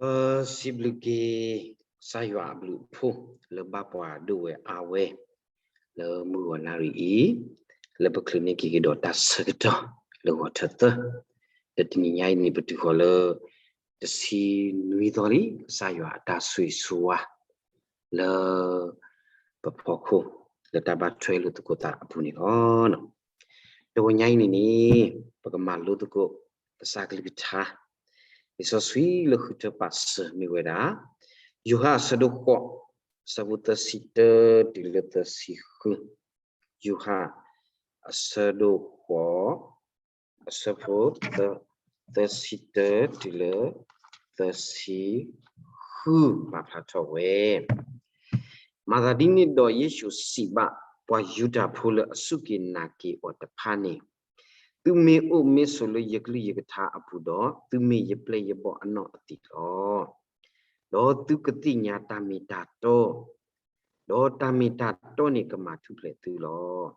ပစံးဘျုးက့ၤ ကစၢ်ယွၤအဘျုးအဖှိၣ် လၢဘၣ်ပှၤဒိၣ်ဝဲအါဝဲ လၢမုၢ်ဂီၤနၣ်ရံၣ်အံၤ လၢပချုးန့ၢ်က့ၤကဒီးတၢ်ဆၢကတီၢ် လၢဂီၤထၢၣ်သၢ, ဒီးတနံၤညါအံၤန့ၣ် ပတုၤဃီၤလၢ တဆံနွံသီလံ ကစၢ်ယွၤအတၢ်ဆိၣ်ဂ့ၤဆိၣ်ဝါ လၢ ပဖီခိၣ် လၢတၢ်ဘၣ်ထွဲလိာ်သကိးသးအပူၤန့ၣ်လီၤ. တဂီၤညါအံၤန့ၣ်န့ၣ် ပကမၤလိသကိး ကစၢ်ကလုၢ်ကထါ လံာ်စီဆှံလၢဃုထၢပာ်စၢၤမ့ၢ်ဝဲဒၣ် ယိၤဟၣ်အဆၢဒိၣ်ဃိး အဆၢဖိသၢဆံတၢတုၤလၢသၢဆံဃု, ယိၤဟၣ် အဆၢဒိၣ်ဃိး အဆၢဖိ သၢဆံတၢတုၤလၢ သၢဆံဃု ပာ်ဖျါထီၣ်ဝဲ မၤသးဒ်န့ၣ်ဒီး ယ့ၣ်ၡူးစံးဘၣ် ပှၤယူဒၤဖိလၢအစူၢ်က့ၤနာ်က့ၤအီၤတဖၣ်န့ၣ်, သုမ့ၢ်အိၣ်မ့ၢ်ဆိးလၢယကလုၢ်ယကထါအပူၤဒီး သုမ့ၢ်ယပျဲၢ်ယဘီၣ်အနီၢ်အသံးလီၤ. ဒီးသုကသ့ၣ်ညါတၢ်မ့ၢ်တၢ်တီ, ဒီးတၢ်မ့ၢ်တၢ်တီန့ၣ်ကမၤထူၣ်ဖျဲးသုလီၤ.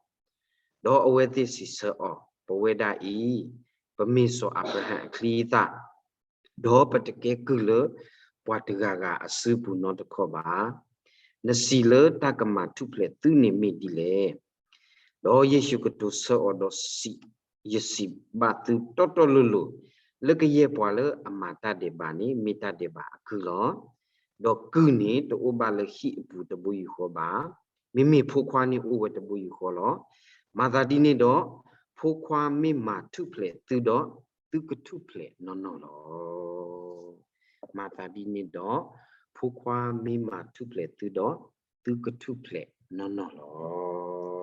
ဒီးအဝဲသ့ၣ်စံးဆၢအီၤ, ပဝဲဒၣ်အံၤ ပမ့ၢ်စီၤအၤဘြၤဟၣ်အချံအသၣ်, ဒီးပတကဲကုၢ်လၢပှၤတဂၤဂၤအစုပူၤနီတခီၣ်ဘၣ်. နစံးလၢတၢ်ကမၤထူၣ်ဖျဲးသုန့ၣ်မ့ၢ်ဒ်လဲၣ်. ဒီးယ့ၣ်ၡူးကတိၤဆၢအီၤဒီးစံး, ယစံးဘၣ်သုတီတီလိၤလိၤ, လၢကယဲၢ်ပှၤလၢအမၤတၢ်ဒဲးဘးန့ၣ် မ့ၢ်တၢ်ဒဲးဘးအကုၢ်လီၤ. ဒီးကုၢ်န့ၣ်တအိၣ်ဘၣ်လၢဟံၣ်အပူၤတဘိယူၢ်ဃီဘၣ်. မ့မ့ၢ်ဖိခွါန့ၣ်အိၣ်ဝဲတဘိယူၢ်ဃီလီၤ. မၤသးဒ်န့ၣ်ဒီး, ဖိခွါမ့ၢ်မၤထူၣ်ဖျဲးသုဒီး, သုကထူၣ်ဖျဲးနီၢ်နီၢ်လီၤ. မၤသးဒ်န့ၣ်ဒီး, ဖိခွါမ့ၢ်မၤထူၣ်ဖျဲးသုဒီး, သုကထူၣ်ဖျဲးနီၢ်နီၢ်လီၤ.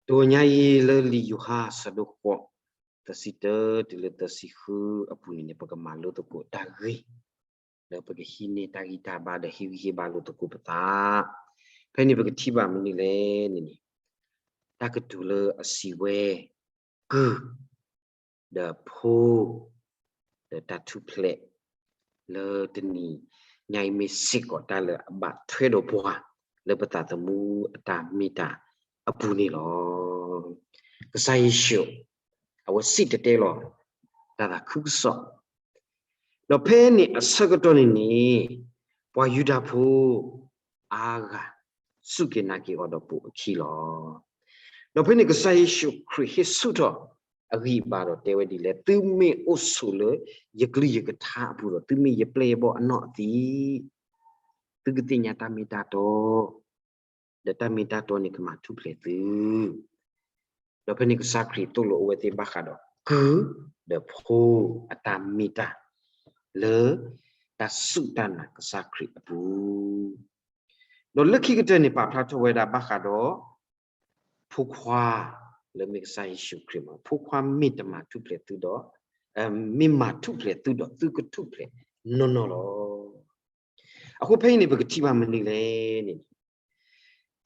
တဂီၤညါအံၤလၢလံာ်ယိၤဟၣ်အဆၢဒိၣ်ဃိး, သၢဆံတၢတုၤလၢသၢဆံဃုအပူၤန့ၣ်န့ၣ် ပကမၤလိသကိးတၢ်ဂ့ၢ် လၢပကဟံးန့ၢ်တၢ်ဂံၢ်တၢ်ဘါဒီးဟ့ၣ်ဂံၢ်ဟ့ၣ်ဘါလိာ်သကိးပသး. ဖဲန့ၣ်ပကထံၣ်ဘၣ်မနုၤလဲၣ်န့ၣ်န့ၣ်, တၢ်ကတိၤလၢအစံးဝဲ, ကုၢ်, ဒီးဖိ, ဒီးတၢ်ထူၣ်ဖျဲး, လၢတနံၤညါအံၤမ့ၢ်စ့ၢ်ကီးတၢ်လၢအဘၣ်ထွဲဒီးပှၤ လၢပသးသမူအတၢ်မ့ၢ်တၢ်အပူၤန့ၣ်လီၤ. ကစၢ်ယ့ၣ်ၡူး အဝဲစံၣ်တဲၤတဲလီၤ တၢ်သးခုကစီၣ် ဒီးဖဲန့ၣ်အဆၢကတီၢ်န့ၣ်န့ၣ်, ပှၤယူဒၤဖိအါဂၤ စူၢ်က့ၤနာ်က့ၤအီၤဒီးပိာ်အခံလီၤ. ဒီးဖဲန့ၣ်ကစၢ်ယ့ၣ်ၡူးခရံာ်ဟ့ၣ်ဆူၣ်ထီၣ်အဂံၢ်အဘါဒီးတဲဝဲဒ်လဲၣ်, သုမ့ၢ်အိၣ်ဆိးလၢယကလုၢ်ယကထါအပူၤဒီး သုမ့ၢ်ယပျဲၢ်ယဘီၣ်အနီၢ်အသံး, သုကသ့ၣ်ညါတၢ်မ့ၢ်တၢ်တီ ဒီးတၢ်မ့ၢ်တၢ်တီန့ၣ်ကမၤထူၣ်ဖျဲးသု. ဒီးဖဲန့ၣ်ကစၢ်ခရံာ်သိၣ်လိအဝဲသ့ၣ်ဘၣ်ဃးဒီးကုၢ်, ဒီးဖိအတၢ်မ့ၢ်တၢ် လၢတၢ်စူၢ်တၢ်နာ်ကစၢ်ခရံာ်အပူၤ, ဒီးလၢခံကတၢၢ်န့ၣ်ပာ်ဖျါထီၣ်ဝဲဒၣ်ဘၣ်ဃးဒီး ဖိခွါ လၢမ့ၢ်ကစၢ်ယ့ၣ်ၡူးခရံာ်မ့ၢ် ဖိခွါမ့ၢ်တမၤထူၣ်ဖျဲးသုဒီး, မ့ၢ်မၤထူၣ်ဖျဲးသုဒီးသုကထူၣ်ဖျဲးနီၢ်နီၢ်လီၤ. အဃိဖဲအံၤန့ၣ် ပကထံၣ်ဘၣ်မနုၤလဲၣ်န့ၣ်,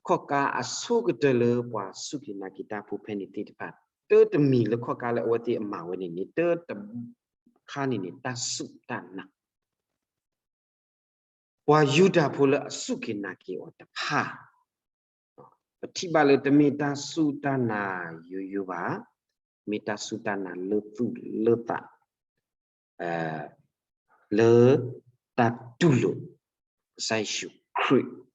ခီၣ်ကါအဆိကတၢၢ်လၢပှၤစူၢ်က့ၤနာ်က့ၤတၢ်ဖိဖဲန့ၣ်သ့ၣ်တဖၣ်, တၢတမံၤလၢခီၣ်ကါလၢအဝဲသ့ၣ်အမၤဝဲန့ၣ်န့ၣ် တၢတခါန့ၣ်န့ၣ် တၢ်စူၢ်တၢ်နာ် ပှၤယူဒၤဖိလၢအစူၢ်က့ၤနာ်က့ၤအီၤတဖၣ်, ပထံၣ်ဘၣ်လၢတမ့ၢ်တၢ်စူၢ်တၢ်နာ်ယိယိဘၣ်, မ့ၢ်တၢ်စူၢ်တၢ်နာ်လၢသူၣ်လၢသး လၢတၢ်တူၢ်လိာ် ကစၢ်ယ့ၣ်ၡူးခရံာ်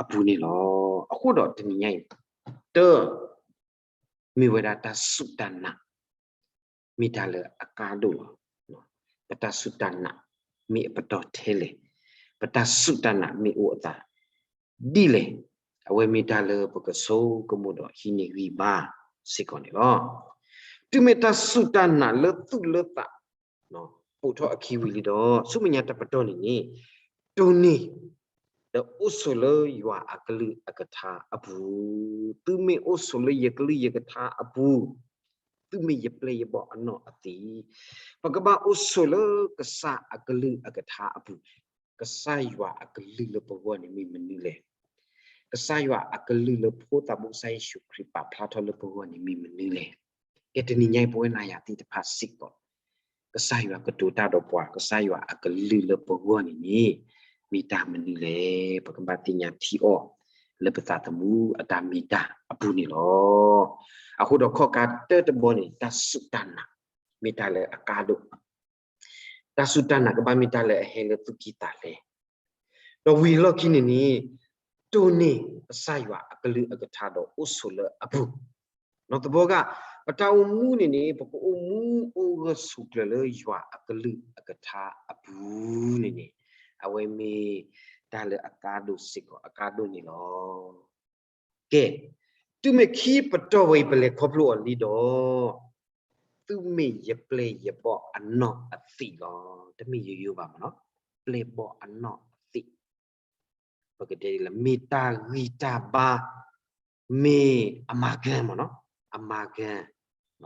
အပူၤန့ၣ်လီၤ. အဃိဒီးတနံၤညါအံၤ တၢ မ့ၢ်ဝဲဒၣ်တၢ်စူၢ်တၢ်နာ် မ့ၢ်တၢ်လၢအကါဒိၣ်လီၤ. ပတၢ်စူၢ်တၢ်နာ် မ့ၢ်အပတီၢ်ထဲလဲၣ်, ပတၢ်စူၢ်တၢ်နာ်မ့ၢ်အိၣ်အသးဒ်လဲၣ်, အဝဲမ့ၢ်တၢ်လၢပကဆိကမိၣ်ဒီးဟံးန့ၢ်ဂံၢ်ဘါစ့ၢ်ကီးန့ၣ်လီၤ. တုၤမ့ၢ်တၢ်စူၢ်တၢ်နာ်လၢသူၣ်လၢသး ပိာ်ထီၣ်အခံဝံၤလံဒီး ဆူမဲာ်ညါတပတီၢ်န့ၣ်န့ၣ်, တိၢ်န့ၢ် ဒီးအိၣ်ဆိးလၢယွၤအကလုၢ်အကထါအပူၤ, သုမ့ၢ်အိၣ်ဆိးလၢယကလုၢ်ယကထါအပူၤ, သုမ့ၢ်ယပျဲၢ်ယဘီၣ်အနီၢ်အသံး, ပကဘၣ်အိၣ်ဆိးလၢကစၢ်အကလုၢ်အကထါအပူၤ, ကစၢ်ယွၤအကလုၢ်လၢပဂီၢ်န့ၣ်မ့ၢ်မနုၤလဲၣ်. ကစၢ်ယွၤအကလုၢ်လၢဖိသးဘိၣ်ကစၢ်ယ့ၣ်ၡူးခရံာ်ပာ်ဖျါထီၣ်လၢပဂီၢ်န့ၣ်မ့ၢ်မနုၤလဲၣ်. ကဲတနံၤညါအံၤပဝဲနၤယၤသ့ၣ်တဖၣ်စ့ၢ်ကီး, ကစၢ်ယွၤကတိၤတၢ်ဒီးပှၤ ကစၢ်ယွၤအကလုၢ်လၢပဂီၢ်န့ၣ်န့ၣ် မ့ၢ်တၢ်မနုၤလဲၣ်. ပကဘၣ်သ့ၣ်ညါထံအီၤ လၢပသးသမူအတၢ်မ့ၢ်တၢ်အပူၤန့ၣ်လီၤ. အဃိဒီးခီၣ်ကါတၢတဘီန့ၣ် တၢ်စူၢ်တၢ်နာ် မ့ၢ်တၢ်လၢအကါဒိၣ်, တၢ်စူၢ်တၢ်နာ်ကဘၣ်မ့ၢ်တၢ်လၢအဟဲလၢသူၣ်ကံၢ်သးလဲ, ဒီးဝံၤအလီၢ်ခံန့ၣ်န့ၣ် တိၢ်န့ၢ်ကစၢ်ယွၤအကလုၢ်အကထါဒီးအိၣ်ဆိးလၢအပူၤ, နီတဘျီဂၤ ပတၢ်အိၣ်မူန့ၣ်န့ၣ် ပကအိၣ်မူအိၣ်ဂၢၢ်ဆိးကျၢၤလၢယွၤအကလုၢ်အကထါအပူၤန့ၣ်န့ၣ် အဝဲမ့ၢ်တၢ်လၢအကါဒိၣ်စ့ၢ်ကီးအကါဒိၣ်န့ၣ်လီၤ. ကဲ, တုၤမ့ၢ်ခံပတီၢ်ဝဲအံၤ ပလဲၤခီဖျိအီၤလံဒီး, သုမ့ၢ်ယပျဲၢ်ယဘီၣ်အနီၢ်အသံးလီၤ. တမ့ၢ်ယိယိဘၣ်မ့ၢ်နီၤ, ပျဲၢ်ဘီၣ်အနီၢ်အသံး, ပကတဲဒ်လဲၣ်, မ့ၢ်တၢ်ဂံၢ်တၢ်ဘါ, မ့ၢ်အမၤကၢမ့ၢ်နီၤ, အမၤကၢ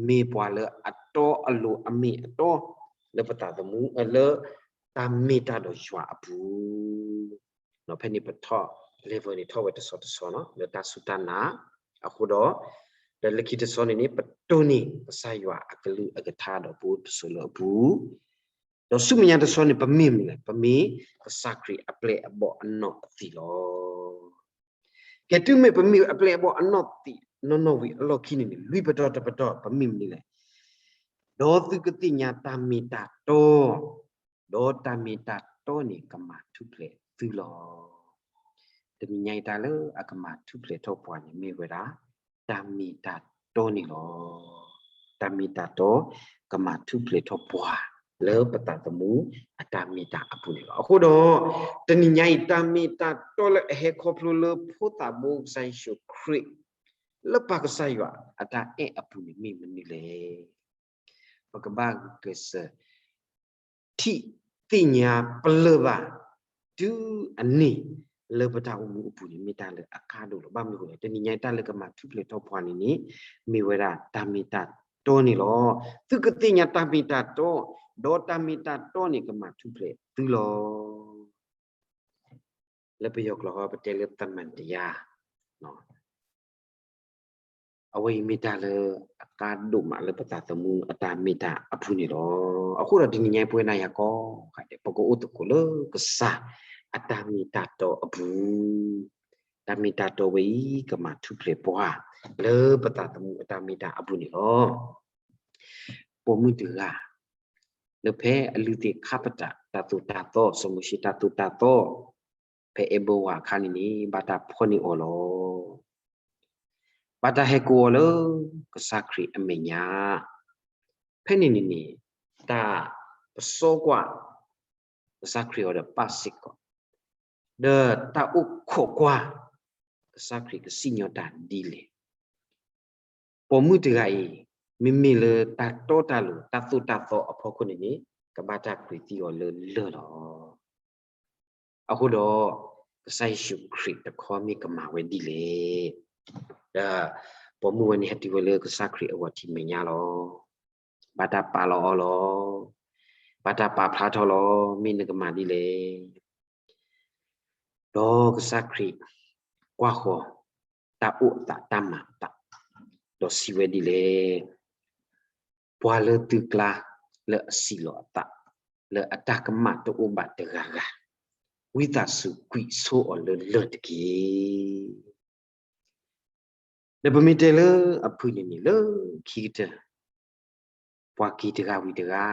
မ့ၢ်ပှၤလၢအတီအလိၤအမ့ၢ်အတီ လၢပသးသမူ လၢတၢ်မ့ၢ်တၢ်ဒီးယွၤအပူၤ, ဖဲန့ၣ်ပထီၣ် level န့ၣ်ထီၣ်ဝဲတဆီတဆီနီၤ လၢတၢ်စူၢ်တၢ်နာ်, အဃိဒီး ဒီးလၢခံတဆီန့ၣ်န့ၣ် ပတိၢ်န့ၢ်ကစၢ်ယွၤအကလုၢ်အကထါဒီးပအိၣ်ပဆိးလၢအပူၤ, ဒီးဆူမဲာ်ညါတဆီန့ၣ် ပမ့ၢ်မနုၤလဲၣ်, ပမ့ၢ်ကစၢ်ခရံာ်အပျဲၢ်အဘီၣ်အနီၢ်အသံးလီၤ. ကဲတုၤမ့ၢ်ပမ့ၢ်အပျဲၢ်အဘီၣ်အနီၢ်သံးနီၢ်နီၢ်ဝံၤအလီၢ်ခံန့ၣ်န့ၣ် လွံၢ်ပတီၢ်တပတီၢ် ပမ့ၢ်မနုၤလဲၣ်, ဒီးသုကသ့ၣ်ညါတၢ်မ့ၢ်တၢ်တီ, ဒီးတၢ်မ့ၢ်တၢ်တီန့ၣ်ကမၤထူၣ်ဖျဲးသုလီၤ. တနံၤညါအံၤတၢ်လၢအကမၤထူၣ်ဖျဲးထီၣ်ပှၤန့ၣ်မ့ၢ်ဝဲဒၣ် တၢ်မ့ၢ်တၢ်တီန့ၣ်လီၤ. တၢ်မ့ၢ်တၢ်တီ ကမၤထူၣ်ဖျဲးထီၣ်ပှၤ လၢပသးသမူအတၢ်မ့ၢ်တၢ်အပူၤန့ၣ်လီၤ. အဃိဒီး တနံၤညါအံၤ တၢ်မ့ၢ်တၢ်တီလၢအဟဲခီဖျိလၢဖိသၣ်ဘိကစၢ်ယ့ၣ်ၡူးခရံာ် လၢပၢ်ကစၢ်ယွၤအတၢ်အဲၣ်အပူၤန့ၣ်မ့ၢ်မနုၤလဲၣ်. ပကဘၣ်ဂုာ်ကျဲးစၢး ထံၣ်သ့ၣ်ညါပလၢၢ်ဘၣ် တုၤအန့ၣ် လၢပတၢ်အိၣ်မူအပူၤန့ၣ် မ့ၢ်တၢ်လၢအကါဒိၣ်လီၤ. ဘၣ်မနုၤအဃိလဲၣ်, တနံၤညါအံၤတၢ်လၢကမၤထူၣ်ဖျဲးထီၣ်ပှၤန့ၣ်န့ၣ် မ့ၢ်ဝဲဒၣ်တၢ်မ့ၢ်တၢ်တီန့ၣ်လီၤ. သုကသ့ၣ်ညါတၢ်မ့ၢ်တၢ်တီ, ဒီးတၢ်မ့ၢ်တၢ်တီန့ၣ်ကမၤထူၣ်ဖျဲးသုလီၤ. လၢပယီၤကျိာ်ဃီပတဲလၢ သမ္မာတရား အဝဲအံၤမ့ၢ်တၢ်လၢအကါဒိၣ်မးလၢပသးသမူအတၢ်မ့ၢ်တၢ်အပူၤန့ၣ်လီၤ. အဃိဒီးတနံၤညါအံၤပဝဲနၤယၤကိးဂၤဒဲး ပကအိၣ်သကိးလၢကစၢ်အတၢ်မ့ၢ်တၢ်တီအပူၤ, တၢ်မ့ၢ်တၢ်တီဝဲအံၤ ကမၤထူၣ်ဖျဲးပှၤ လၢပသးသမူအတၢ်မ့ၢ်တၢ်အပူၤန့ၣ်လီၤ. ပိာ်မုၣ်တဂၤ လၢဖဲအလုၢ်သ့ၣ်ခါပတာ်တၢ်သိၣ်တၢ်သီ စီၤမိၤၡ့တၢ်သိၣ်တၢ်သီ ဖဲအဲဘၢဝါအခါန့ၣ်န့ၣ် ဘၣ်တၢ်ဖီၣ်န့ၢ်အီၤလီၤ. ဘၣ်တၢ်ဟဲကိးအီၤလၢကစၢ်ခရံာ်အမဲာ်ညါ, ဖဲန့ၣ်န့ၣ်န့ၣ် တၢ်ပစီကွၢ် ကစၢ်ခရံာ်အီၤဒီးပၢ်စ့ၢ်ကီး, ဒီးတၢ်အိၣ်ခိးကွၢ် ကစၢ်ခရံာ်ကစံၣ်ညီၣ်တၢ်ဒ်လဲၣ်. ပိာ်မုၣ်တဂၤအံၤ မ့မ့ၢ်လၢတၢ်တီတၢ်လိၤ တၢ်သိၣ်တၢ်သီအဖီခိၣ်န့ၣ်န့ၣ် ကဘၣ်တၢ်ကွံာ်သံအီၤလၢလၢၢ်လီၤ. အဃိဒီး ကစၢ်ယ့ၣ်ၡူးခရံာ်တခီမ့ၢ်ကမၤဝဲဒ်လဲၣ်. ဒီးပိာ်မုၣ်ဝဲန့ၣ်ဟဲတုၤဝဲလၢကစၢ်ခရံာ်အဂီၢ်ထံးမဲာ်ညါလီၤ. ဘၣ်တၢ်ပာ်လီၤအီၤလီၤ. ဘၣ်တၢ်ပာ်ဖျါထီၣ်လီၤ. မ့ၢ်နကမၤဒ်လဲၣ်. ဒီးကစၢ်ခရံာ်ကွၢ်ဃီၤ တၢ်အိၣ်အသးတၢ်မၤအသး, ဒီးစံးဝဲဒ်လဲၣ်, ပှၤလၢသုကျါလၢအစံးလီၤအသး လၢအတၢ်ကမၣ်တအိၣ်ဘၣ်တဂၤဂၤ, ဝံသးစူၤကွံာ်ဆိအီၤလၢလၢၢ်တက့ၢ်. ဒီးပမ့ၢ်တဲလၢအဖုၣ်န့ၣ်န့ၣ် လၢခံကတၢၢ် ပှၤက့ၤတဂၤဝံၤတဂၤ,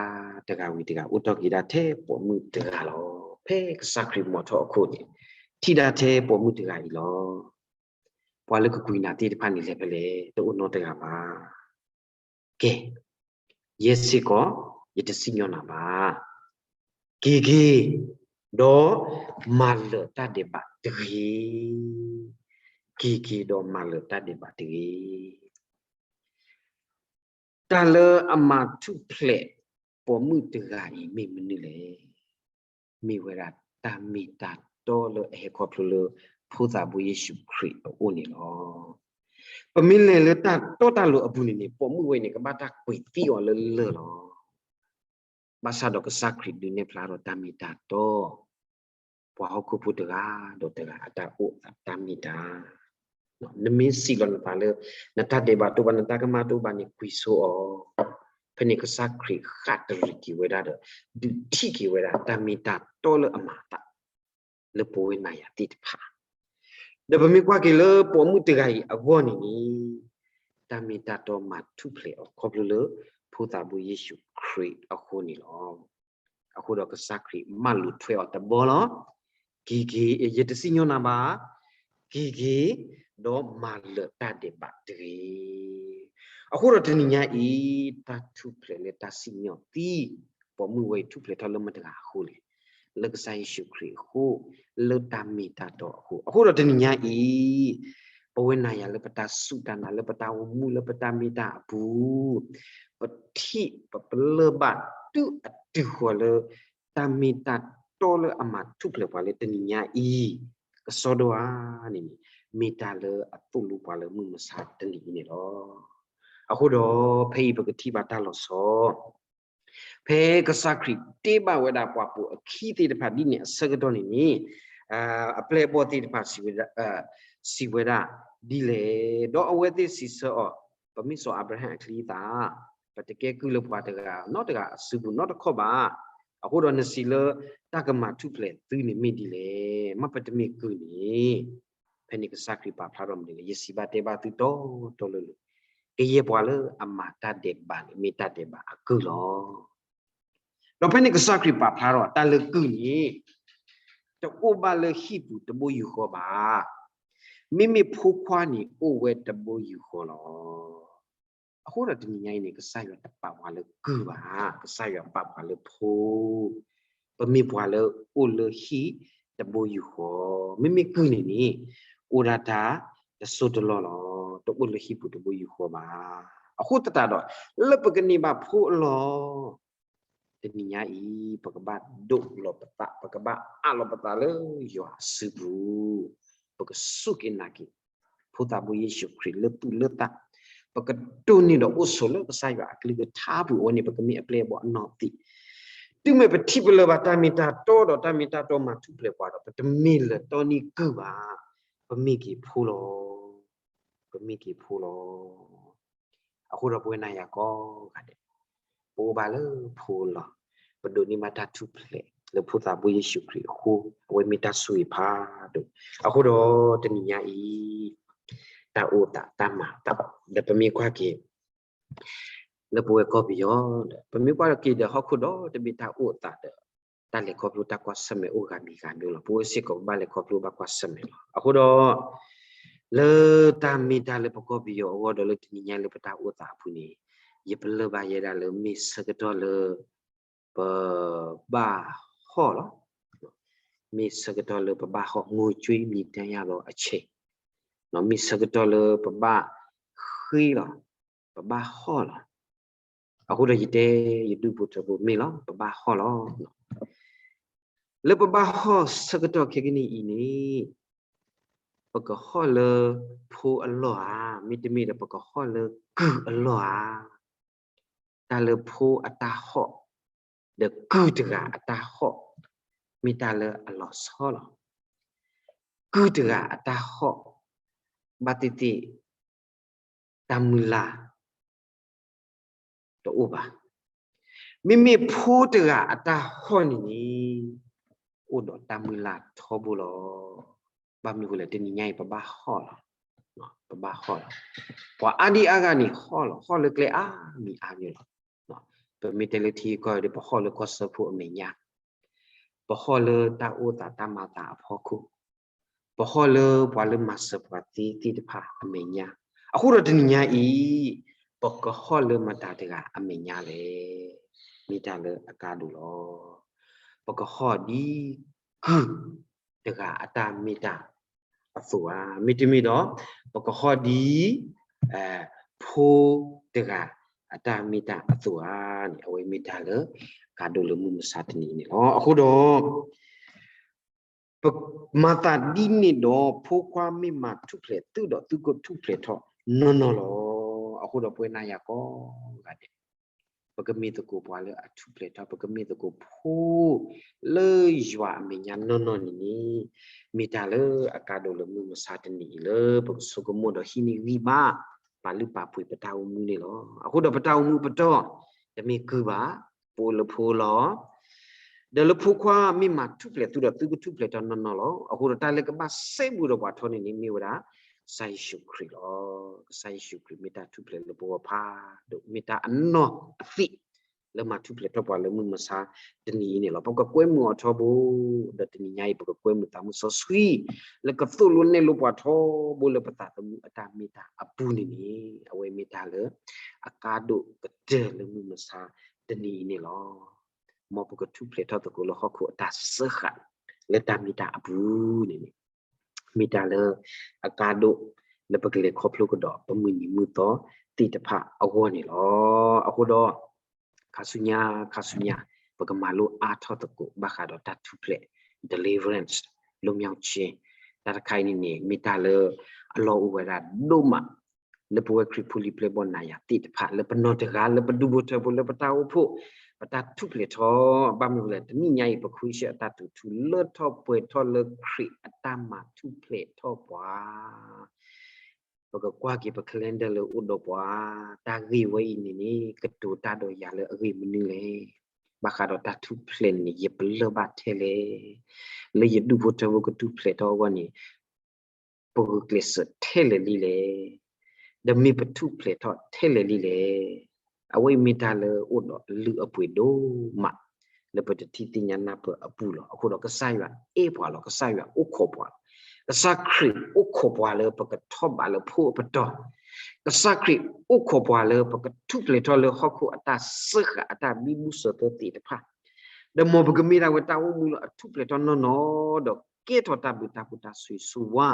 တဂၤဝံၤတဂၤ အိၣ်ထီၣ်က့ၤဒၣ်ထဲပိာ်မုၣ်တဂၤလီၤ. ဖဲကစၢ်ခရံာ်မၤထီၣ်အခိၣ်န့ၣ် ထံၣ်ဒၣ်ထဲပိာ်မုၣ်တဂၤအံၤလီၤ. ပှၤလၢကကွံာ်နၤသ့ၣ်တဖၣ်န့ၣ်လဲၤဖဲလဲၣ်, တအိၣ်နီတဂၤဘၣ်. ကဲ, ယဲစ့ၢ်ကီး ယတစံၣ်ညီၣ်နၤဘၣ်. က့ၤက့ၤ, ဒီးမၤလၢာ်တၢ်ဒဲးဘးတဂ့ၤ. က့ၤက့ၤဒီးမၤလၢာ်တၢ်ဒဲးဘးတဂ့ၤ. တၢ်လၢအမၤထူၣ်ဖျဲးပိာ်မုၣ်တဂၤအံၤမ့ၢ်မနုၤလဲၣ်. မ့ၢ်ဝဲဒၣ်တၢ်မ့ၢ်တၢ်တီလၢအဟဲခီဖျိလၢ ဖိသၣ်ဘိယ့ၣ်ၡူးခရံာ်အအိၣ်န့ၣ်လီၤ. ပမ့ၢ်လဲၤလၢတၢ်တီတၢ်လိၤအပူၤန့ၣ်န့ၣ် ပိာ်မုၣ်ဝဲန့ၣ် ကဘၣ်တၢ်ကွံာ်သံအီၤလၢလၢၢ်လီၤ. ဘၣ်ဆၣ်ဒီးကစၢ်ခရံာ်ဒုးနဲၣ်ဖျါထီၣ်တၢ်မ့ၢ်တၢ်တီ ပှၤဟီၣ်ခိၣ်ဖိတဂၤဒီးတဂၤအတၢ်အိၣ်အသးတၢ်မ့ၢ်တၢ် နမ့ၢ်စံးလီၤနသးလၢ နတၢ်ဒဲးဘးတအိၣ်ဘၣ် နတၢ်ကမၣ်တအိၣ်ဘၣ်န့ၣ် ကွံာ်ဆိအီၤ. ဖဲန့ၣ်ကစၢ်ခရံာ်ဃၣ်တရံးက့ၤဝဲဒၣ်ဒီး ဒုးထံၣ်က့ၤဝဲဒၣ်တၢ်မ့ၢ်တၢ်တီလၢအမၤအသး လၢပဝဲနၤယၤသ့ၣ်တဖၣ်. ဒီးပမ့ၢ်ကွၢ်က့ၤလၢပိာ်မုၣ်တဂၤအံၤအဂီၢ်န့ၣ်န့ၣ် တၢ်မ့ၢ်တၢ်တီမၤထူၣ်ဖျဲးအီၤခီဖျိလၢ ဖိသၣ်ဘိယ့ၣ်ၡူးခရံာ်အဃိန့ၣ်လီၤ. အဃိဒီးကစၢ်ခရံာ်မၢလိာ်ထွဲအီၤတဘီလီၤ. က့ၤက့ၤ, ယတစံၣ်ညီၣ်နၤဘၣ်, က့ၤက့ၤ, ဒီးမၤလၢာ်တၢ်ဒဲးဘးတဂ့ၤ. အဃိဒီးတနံၤညါအံၤ, တၢ်ထူၣ်ဖျဲးလၢတၢ်စံၣ်ညီၣ်သံ, ပိာ်မုၣ်ဝဲအံၤထူၣ်ဖျဲးထီၣ်လၢမတၤတဂၤအဃိလဲၣ်. လၢကစၢ်ယ့ၣ်ၡူးခရံာ်အဃိ, လၢတၢ်မ့ၢ်တၢ်တီအဃိ. အဃိဒီးတနံၤညါအံၤ, ပဝဲနၤယၤလၢပတၢ်စူၢ်တၢ်နာ် လၢပတၢ်အိၣ်မူ လၢပတၢ်မ့ၢ်တၢ်အပူၤ, ပထံၣ်ပပလၢၢ်ဘၣ်တုၤအတုၤဃီၤလၢ တၢ်မ့ၢ်တၢ်တီလၢအမၤထူၣ်ဖျဲးပှၤလၢတနံၤညါအံၤ, ကစီဒီဧါန့ၣ်န့ၣ်, မ့ၢ်တၢ်လၢအသိၣ်လိပှၤလၢမုၢ်မဆါတနံၤအံၤန့ၣ်လီၤ. အဃိဒီးဖဲအံၤပကထံၣ်ဘၣ်တၢ်လီၤဆီ ဖဲကစၢ်ခရံာ်တဲဘၣ်ဝဲဒၣ်ပှၤပိာ်အခံသ့ၣ်တဖၣ်ဒ်န့ၣ်အဆၢကတီၢ်န့ၣ်န့ၣ်, အပျဲၢ်အဘီၣ်သ့ၣ်တဖၣ်စံးဝဲဒၣ်, စံးဝဲဒၣ်ဒ်လဲၣ်, ဒီးအဝဲသ့ၣ်စံးဆၢအီၤ, ပမ့ၢ်စီၤအၤဘြၤဟၣ်အချံအသၣ်, ပတကဲကုၢ်လၢပှၤတဂၤနီတဂၤအစုပူၤနီတခီၣ်ဘၣ်. အဃိဒီးနစံးလၢတၢ်ကမၤထူၣ်ဖျဲးသုန့ၣ်မ့ၢ်ဒ်လဲၣ်, မ့ၢ်ပတမ့ၢ်ကုၢ်န့ၣ်, ဖဲန့ၣ်ကစၢ်ခရံာ်ပာ်ဖျါထီၣ်မနုၤလဲၣ်, ယစံးဘၣ်တဲဘၣ်သုတီတီလိၤလိၤ, ကယဲၢ်ပှၤလၢအမၤတၢ်ဒဲးဘးန့ၣ် မ့ၢ်တၢ်ဒဲးဘးအကုၢ်လီၤ. ဒီးဖဲန့ၣ်ကစၢ်ခရံာ်ပာ်ဖျါထီၣ်တၢ်လၢကုၢ်န့ၣ်, တအိၣ်ဘၣ်လၢဟံၣ်ပူၤတဘိယူၢ်ဃီဘၣ်. မ့မ့ၢ်ဖိခွါန့ၣ်အိၣ်ဝဲတဘိယူၢ်ဃီလီၤ. အဃိဒီးတနံၤညါအံၤန့ၣ် ကစၢ်ယွၤတပာ်ပှၤလၢကုၢ်ဘၣ်, ကစၢ်ယွၤပာ်ပှၤလၢဖိ ပမ့ၢ်ပှၤလၢအိၣ်လၢဟံၣ်တဘိယူၢ်ဃီ, မ့မ့ၢ်ကုၢ်န့ၣ်န့ၣ်, အိၣ်ဒၣ်တၢ်တစိၢ်တလီၢ်လီၤ, တအိၣ်လၢဟံၣ်ပူၤတဘိယူၢ်ဃီဘၣ်. အဃိသတးဒီး, လၢပကန့ၢ်ဘၣ်ဖိအလီၢ်, တနံၤညါအံၤ, ပကဘၣ်ဒိးလီၤပသး, ပကဘၣ်အးလီၤပသးလၢယွၤအစုပူၤ, ပကစူၢ်က့ၤနာ်က့ၤ ဖိသၣ်ဘိယ့ၣ်ၡူးခရံာ်လၢသူၣ်လၢသး, ပကတိၢ်န့ၢ်ဒီးအိၣ်ဆိးလၢကစၢ်ယွၤအကလုၢ်ကထါပူၤ, အဝဲန့ၣ်ပကမ့ၢ်အပျဲၢ်အဘီၣ်အနီၢ်သံး, တုၤမ့ၢ်ပထံၣ်ပလၢၢ်ဘၣ်တၢ်မ့ၢ်တၢ်တီဒီးတၢ်မ့ၢ်တၢ်တီမၤထူၣ်ဖျဲးပှၤဒီး ပတမ့ၢ်လၢာ်တီန့ၢ်ကုၢ်ဘၣ်, ပမ့ၢ်က့ၤဖိလီၤ, ပမ့ၢ်က့ၤဖိလီၤ. အဃိဒီးပဝဲနၤယၤကိးဂၤဒဲး, ပအိၣ်ဘၣ်လၢဖိအလီၢ်, ပဒိးန့ၢ်ဘၣ်တၢ်ထူၣ်ဖျဲးလၢဖိသၣ်ဘိယ့ၣ်ၡူးခရံာ်အဃိ, အဝဲမ့ၢ်တၢ်ဆိၣ်ဂ့ၤဖးဒိၣ်. အဃိဒီးတနံၤညါအံၤ, တၢ်အိၣ်သးတၢ်မၤအသး, ဒီးပမ့ၢ်ကွၢ်က့ၤ လၢပဝဲကီၢ်ပယီၤဒီး ပမ့ၢ်ကွၢ်က့ၤဒီးဟီၣ်ခိၣ်ဒီတဘ့ၣ်တၢ်အိၣ်အသးဒီး တၢ်လဲၤခီဖျိတၢ်ကွၢ်ဆၢၣ်မဲာ်အိၣ်ဂၤမံၤဂၤမံၤလီၤ. ပဝဲစ့ၢ်ကီးပဘၣ်လဲၤခီဖျိဘၣ်ကွၢ်ဆၢၣ်မဲာ်လီၤ. အဃိဒီး လၢတၢ်မ့ၢ်တၢ်လၢပကီၢ်ပယီၤအဂီၢ်ဒီးလၢတနံၤညါလၢပတၢ်အိၣ်သးအပူၤန့ၣ်, ယပလၢၢ်ဘၣ်ယဲဒၣ်လၢမ့ၢ်ဆၢကတီၢ်လၢ ပဘၣ်ဟီၣ်လီၤ. မ့ၢ်ဆၢကတီၢ်လၢပဘၣ်ဟီၣ် ငိုကြွေးမြည်တမ်းရသောအချိန်, မ့ၢ်ဆၢကတီၢ်လၢပဘၣ်ဃ့လီၤ, ပဘၣ်ဟီၣ်လီၤ. အဃိဒီးယတဲယဒူၣ်ဖိထၢဖိမ့ၢ်လီၤ, ပဘၣ်ဟီၣ်လီၤ. လၢပဘၣ်ဟီၣ်ဆၢကတီၢ်ခဲကနံၣ်အံၤန့ၣ်, ပကဟီၣ်လၢဖိအလီၢ်ဧါ, မ့တမ့ၢ်ဒီးပကဟီၣ်လၢကုၢ်အလီၢ်ဧါ. တၢ်လၢဖိအတၢ်ဟီၣ် ဒီးကုၢ်တဂၤအတၢ်ဟီၣ် မ့ၢ်တၢ်လၢအလီၤဆီလီၤ. ကုၢ်တဂၤအတၢ်ဟီၣ် ဘၣ်သ့ၣ်သ့ၣ် တၢ်မုၢ်လၢ် တအိၣ်ဘၣ်. မ့မ့ၢ်ဖိတဂၤအတၢ်ဟီၣ်န့ၣ်န့ၣ် အိၣ်ဒီးတၢ်မုၢ်လၢ်ထီဘိလီၤ. ဘၣ်မနုၤအဃိလဲၣ်, တနံၤညါအံၤ ပဘၣ်ဟီၣ်လီၤ. ပဘၣ်ဟီၣ်လီၤ. ပှၤအါဒံအါဂၤန့ၣ်ဟီၣ်လီၤ, ဟီၣ်လၢကျဲအါမံၤအါမံၤလီၤ. ပမ့ၢ်တဲလၢထံကီၢ်ဒီး ပဟီၣ်လၢကီၢ်စၢဖှိၣ်အမဲာ်ညါ, ပဟီၣ်လၢတၢ်အိၣ်သးတၢ်မၤသးအဖီခိၣ်, ပဟီၣ်လၢပှၤလၢမၤစၢၤပှၤသ့သ့ၣ်တဖၣ်အမဲာ်ညါ, အဃိဒီးတနံၤညါအံၤ ပကဟီၣ်လၢမတၤတဂၤအမဲာ်ညါလဲၣ်. မ့ၢ်တၢ်လၢအကါဒိၣ်လီၤ. ပကဟီၣ်ဒ်ကုၢ်တဂၤအတၢ်မ့ၢ်တၢ်အသိးဧါ, မ့တမ့ၢ်ဒီး ပကဟီၣ်ဒ် ဖိတဂၤအတၢ်မ့ၢ်တၢ်အသိးဧါန့ၣ် အဝဲမ့ၢ်တၢ်လၢအကါဒိၣ်လၢမုၢ်မဆါတနံၤအံၤန့ၣ်လီၤ. အဃိဒီး ပမၤသးဒ်န့ၣ်ဒီး ဖိခွါမ့ၢ်မၤထူၣ်ဖျဲးသုဒီး သုကထူၣ်ဖျဲးထီၣ်နီၢ်နီၢ်လီၤ. အဃိဒီးပဝဲနၤယၤကိးဂၤဒဲး ပကမ့ၢ်သကိးပှၤလၢအထူၣ်ဖျဲးထီၣ်, ပကမ့ၢ်သကိးဖိလၢယွၤအမဲာ်ညါနီၢ်နီၢ်န့ၣ်န့ၣ်, မ့ၢ်တၢ်လၢအကါဒိၣ်လၢမုၢ်မဆါတနံၤအံၤလၢ ပကဆိကမိၣ်ဒီးဟံးန့ၢ်ဂံၢ်ဘါ ပာ်လုၢ်ပာ်ပှ့ၤပတၢ်အိၣ်မူန့ၣ်လီၤ. အဃိဒီးပတၢ်အိၣ်မူပတီၢ် တမ့ၢ်ကုၢ်ဘၣ်, ပအိၣ်လၢဖိလီၤ. ဒီးလၢဖိခွါမ့ၢ်မၤထူၣ်ဖျဲးသုဒီး သုကထူၣ်ဖျဲးထီၣ်နီၢ်နီၢ်လီၤ. အဃိဒီးတၢ်လၢကဘၣ်စဲဘူးဒီးပှၤထီန့ၣ်န့ၣ် မ့ၢ်ဝဲဒၣ် ကစၢ်ယ့ၣ်ၡူးခရံာ်လီၤ. ကစၢ်ယ့ၣ်ၡူးခရံာ်မ့ၢ်တၢ်ထူၣ်ဖျဲးလၢပဂီၢ်ဖးဒိၣ်, မ့ၢ်တၢ်အနီၢ်အသံၣ် လၢမၤထူၣ်ဖျဲးထီၣ်ပှၤလၢမုၢ်မဆါတနံၤအံၤန့ၣ်လီၤ. ပကကွဲမုာ်အီၤထီဘိ, ဒီးတနံၤညါအံၤ ပကကွဲမုာ်သးမုၢ်စီဆှံ လၢကသိၣ်လိနဲၣ်လိပှၤထီဘိလၢပသးသမူအတၢ်မ့ၢ်တၢ်အပူၤန့ၣ်န့ၣ်, အဝဲမ့ၢ်တၢ်လၢ အကါဒိၣ်ကတၢၢ်လၢမုၢ်မဆါတနံၤအံၤန့ၣ်လီၤ. မ်ပကထူၣ်ဖျဲးထီၣ်သကိးလၢဟီၣ်ခိၣ်အတၢ်စၢဃာ် လၢတၢ်မ့ၢ်တၢ်အပူၤန့ၣ်န့ၣ် မ့ၢ်တၢ်လၢ အကါဒိၣ် လၢပကလဲၤခီဖျိကဒီး ပမုၢ်နံၤမုၢ်သီသ့ၣ်တဖၣ်အဂီၢ်န့ၣ်လီၤ. အဃိဒီး ခါဆူညါ ခါဆူညါ ပကမၤလိအါထီၣ်သကိး ဘၣ်ဃးဒီးတၢ်ထူၣ်ဖျဲး deliverance လွတ်မြောက်ခြင်း တၢ်တခါအံၤန့ၣ်န့ၣ် မ့ၢ်တၢ်လၢ အလီၢ်အိၣ်ဝဲဒၣ်ဒိၣ်မး လၢပဝဲခရံာ်ဖိလံၤပျဲၢ်ဘီၣ်နၤယၤသ့ၣ်တဖၣ် လၢပနီၢ်တဂၤ လၢပဒူဖိထၢဖိ လၢပတၢ်အိၣ်ဖှိၣ် ပတၢ်ထူၣ်ဖျဲးထီၣ် ဘၣ်မနုၤလဲၣ် တနံၣ်ညါအံၤ ပခွံဆၢအတၢ်တူၢ်ထူ လၢထီၣ်ပှဲၤထီၣ်လၢခရံာ်အတၢ်မၤထူၣ်ဖျဲးထီၣ်ပှၤ ပကကွၢ်က့ၤပ calendar လၢအိၣ်ဒီးပှၤ တၢ်ဂ့ၢ်ဝဲအံၤန့ၣ်န့ၣ် ကတိၤတၢ်ဒီးယၤလၢအဂ့ၢ်မနုၤလဲၣ်. ဘၣ်ဃးဒီးတၢ်ထူၣ်ဖျဲးန့ၣ်န့ၣ် ယပလၢၢ်ဘၣ်ထဲလဲၣ်. လၢယဒူၣ်ဖိထၢဖိကထူၣ်ဖျဲးထီၣ်အဂီၢ်န့ၣ် ပဂုာ်ကျဲးစၢးထဲလဲၣ်လံလဲၣ်. ဒီးမ့ၢ်ပထူၣ်ဖျဲးထီၣ်ထဲလဲၣ်လံလဲၣ်. အဝဲအံၤမ့ၢ်တၢ်လၢအိၣ်ဒီးအလုၢ်အပှ့ၤဒိၣ်မး လၢပတထံၣ်သ့ၣ်ညါနၢ်ပၢၢ်အပူၤလီၤ. အဃိဒီးကစၢ်ယွၤအဲၣ်ပှၤလီၤ. ကစၢ်ယွၤအိၣ်ခိးပှၤလီၤ. ကစၢ်ခရံာ်အိၣ်ခိးပှၤလၢပကထီၣ်ဘးလၢဖိအပတီၢ်, ကစၢ်ခရံာ်အိၣ်ခိးပှၤလၢပကထူၣ်ဖျဲးထီၣ်လၢဟီၣ်ခိၣ်အတၢ်စၢဃာ်အတၢ်ဘံဘူစၢၤသၢသ့ၣ်တဖၣ်, ဒီးမ်ပကမ့ၢ်ဒၣ်ဝဲတၢ်အိၣ်မူလၢအထူၣ်ဖျဲးထီၣ်နီၢ်နီၢ် ဒီးကဲထီၣ်တၢ်ဘျုးတၢ်ဖှိၣ်တၢ်ဆိၣ်ဂ့ၤဆိၣ်ဝါ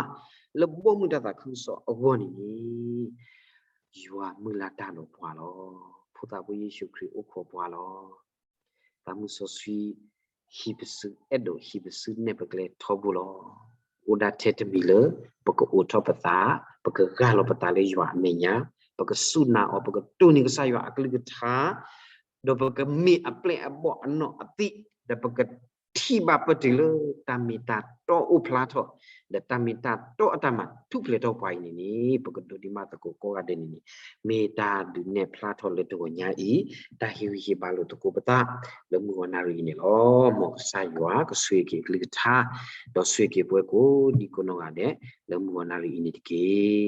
လၢဘီမုၢ်တၢ်သးခုကစီၣ်အဂီၢ်န့ၣ်န့ၣ် ယွၤမုၢ်လၢ်တၢ်ဒီးပှၤလီၤ. ဖိသၣ်ဖိယ့ၣ်ၡူးခရံာ်အိၣ်ခိးပှၤလီၤ. သးမုၢ်စီဆှံ ဟံးပစု အဲၣ်ဒိးဟံးပစုနဲၣ်ပကျဲထီဘိလီၤ. အိၣ်ဒၣ်ထဲတမံၤလၢ ပကအိးထီၣ်ပသး, ပကဂၢ်လီၤပသးလၢယွၤအမဲာ်ညါ, ပကစူၢ်နာ်အီၤ, ပကတိၢ်န့ၢ်ကစၢ်ယွၤအကလုၢ်ကထါ, ဒီးပကမ့ၢ်အပျဲၢ်အဘီၣ်အနီၢ်အသံၣ်, ဒီးပကထံၣ်ဘၣ်ပတုၤလၢတၢ်မ့ၢ်တၢ်တီအိၣ်ဖျါထီၣ်, ဒီးတၢ်မ့ၢ်တၢ်တီအတၢ်မၤထူၣ်ဖျဲးထီၣ်ပှၤအံၤန့ၣ်န့ၣ် ပကဒိးန့ၢ်ဘၣ်သကိးကိးဂၤဒဲးန့ၣ်န့ၣ် မ့ၢ်တၢ်ဒုးနဲၣ်ဖျါထီၣ်လၢတဂီၤညါအံၤ တၢ်ဟ့ၣ်ဂံၢ်ဟ့ၣ်ဘါလိာ်သကိးပသး လၢမုၢ်ဂီၤနၣ်ရံၣ်အံၤန့ၣ်လီၤ. မ်ကစၢ်ယွၤကဆိၣ်ဂ့ၤက့ၤအကလုၢ်ကထါ, ဒီးဆိၣ်ဂ့ၤက့ၤပဝဲကိးဒံကိးနီၢ်ဂၤဒဲး လၢမုၢ်ဂီၤနၣ်ရံၣ်အံၤန့ၣ်တက့ၢ်.